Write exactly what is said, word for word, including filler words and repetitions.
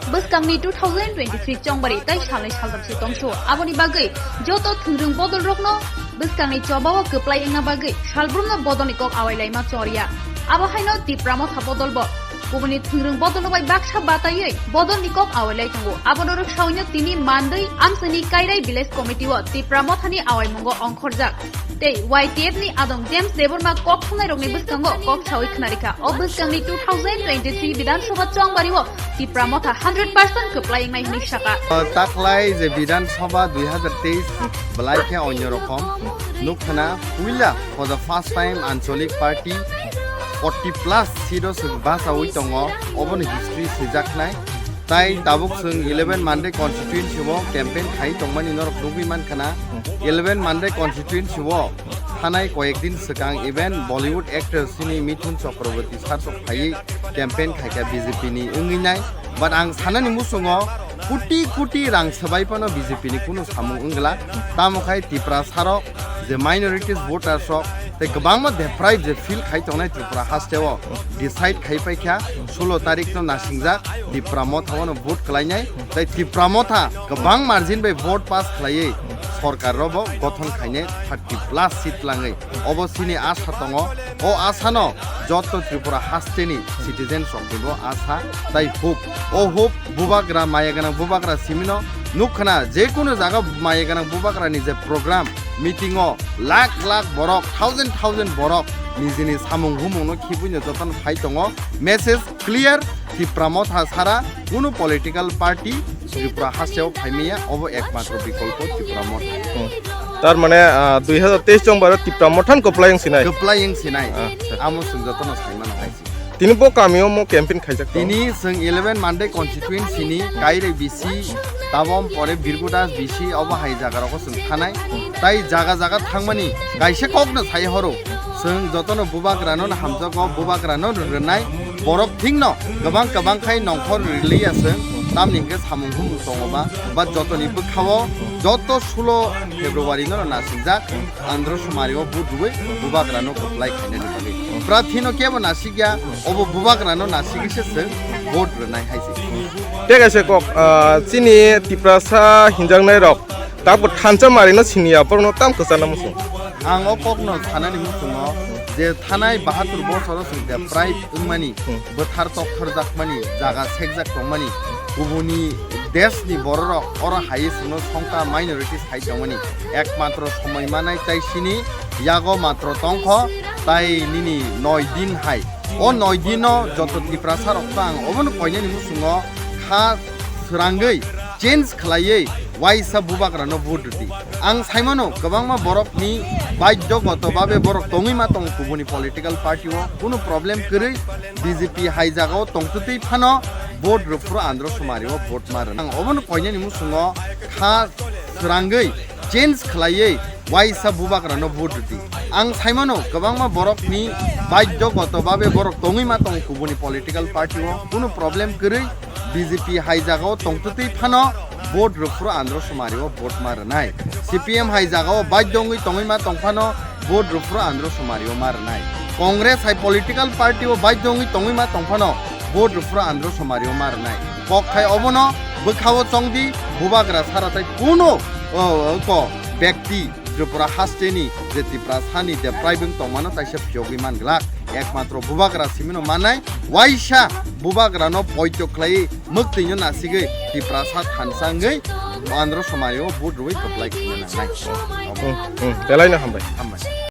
Bwskangni two thousand twenty-three chongbari tai salnwi saltham se tongsu. Aboni bagwi joto thwngrwng bodolrokno bwskangni chobao kwplai wngna bagwi salbrumno bodolni kok awai laima choriya. Abo haino Tipra Motha bodolbo kubuni thwngrwng bodolno bai baksa bataiwi bodolni kok awai lai tongo. Abono rwksaoino tini mandwi amsini Kairai Village Committee o Tipra Mothani awaimungo ongkhorjak. Tei Y T F ni adong James Debbarma kok thumnairokni bwskango kok sawi khwnarikha. O bwskangni two thousand twenty-three Bidhan Sabha chongbari o Tipra Motha hundred percent kwplai wngnai hwnwi saka. Taklai je Bidhan Sabha dui hazar teis belai khe onyo rokom nukkhana, puila for the first time Anchalik Party forty plus seat o swk bachawi tongo, obono history swijaknai. Tai tabuk chwng eleven Mandai constituency o campaign khai tongmani norok nugwi mankhana. Eleven Mandai constituency o thanai koyek din swkang even Bollywood actress chini Mithun Chakraborty sar sok phaiwi campaign khaikha B J P ni wngwi nai. But ang sanani muchungo koti koti rang swbai phano B J P ni kunu samung wngla. Tamo khai Tiprasa rok je minorities voters rok tei kwbangma deprived je feel khai tongnai Tripura haste o decide khai paikha sulo tarik no nasingjak Tipra Motha o no vote khlainai. Tei Tipra Motha kwbang margin bai vote pass khlaiwi sorkar robo gothon khainai thirty plus seat langwi. Obo chini asa tongo. O asa no joto Tripura haste ni citizens rok ni bo asa tai hope. O hope bubagra, maya gwnang bubagra simino nukkhana, je kunu jaga maya gwnang bubagra ni je program, meeting o lakh lakh borok, thousand thousand borok nijini samung humung no khibui no jotono phai tongo. Message clear, Tipra Motha sara kunu political party Tripura haste o phaimaya, obo ekmatro bikolpo Tipra Motha. Hmm. Tar mane, ah, dui hazar teis chongbaro Tipra Mothan kwplai wng sinai? Kwplai wng sinai. Acha. Amo chwng jotono saimano hai se. Tini bo kamio mo campaign khaijak tongo? Tini chwng eleven Mandai constituency ni Kairai B C, tabom pore Birgudas B C, obo hai jaga rogo chwng thanai. Tai jaga jaga thangmani kaisa kokno sai horo. Chwng jotono bubagrano hamjago, bubagrano rwnai. Borok thikno kwbang kwbang khai nongkhor rwliya chwng, tamni hwnkhe samung humung tongo ba, ba jotoni bwkhao joto sulo February no nasingjak. Andhra Sumari o vote rwui bubagrano kwplai khainani bagwi. Prathi no kebo nasikya, obo bubagrano nasigwi se chwng vote rwnai hai se. Tei kaisa kok, ah, chini Tiprasa hinjaknai rok tabuk thansa mari no siniya, borok no tam kwchana muchung. Ang o kok no sanani muchungo je thanai bahatur bosoro chwng deprived wngmani, hmm, bwthar tokthorjakmani, jaga sekjak tongmani, kubuni desni bororok oro hai chwngno songkha minorities hai tongmani, ekmatro somoi manai tai sini yago matro tongkho tai nini noi din hai. O noi dino joto Tiprasa rok tang obono koinani muchungo kha swrangwi change khlaiwi waisa bubagrano vote rwdi. Ang saimano kwbangma borokni badhyo goto babe borok tongwi ma tongo kubuni political party o, kunu problem kwrwi B J P hai jagao tongtwtwi phano vote rwphuru Andhra Sumari o vote ma rwna. Ang obono koinani muchungo kha swrangwi change khlaiwi waisa bubagrano vote rwdi. Ang saimano kwbangma borokni badhyo goto babe borok tongwi ma tongo kubuni political party o, kunu problem kwrwi B J P hai jagao tongtwtwi phano vote rwphuru Andhra Sumari o vote ma rwnai. C P M hai jagao badhyo wngwi tongwi ma tong phano vote rwphuru Andhra Sumari o ma rwnai. Congress hai political party o badhyo wngwi tongwi ma tong phano vote rwphuru Andhra Sumari o ma rwnai. Kok khai obono bwkhao chongdi, bubagra sara tai kuno, o, o, ko bekti Tripura hasteni je Tiprasani deprived wng tongmano taisa phiyogwi man glak. Ekmatro bubagra simino manai, waisa bubagrano poito khlaiwi mwktwino nasigwi Tiprasa thansa wngwi Andhra Sumari o vote rwui kwplai khaina nangnai. Hmm, hmm, belaino hambai. Hambai.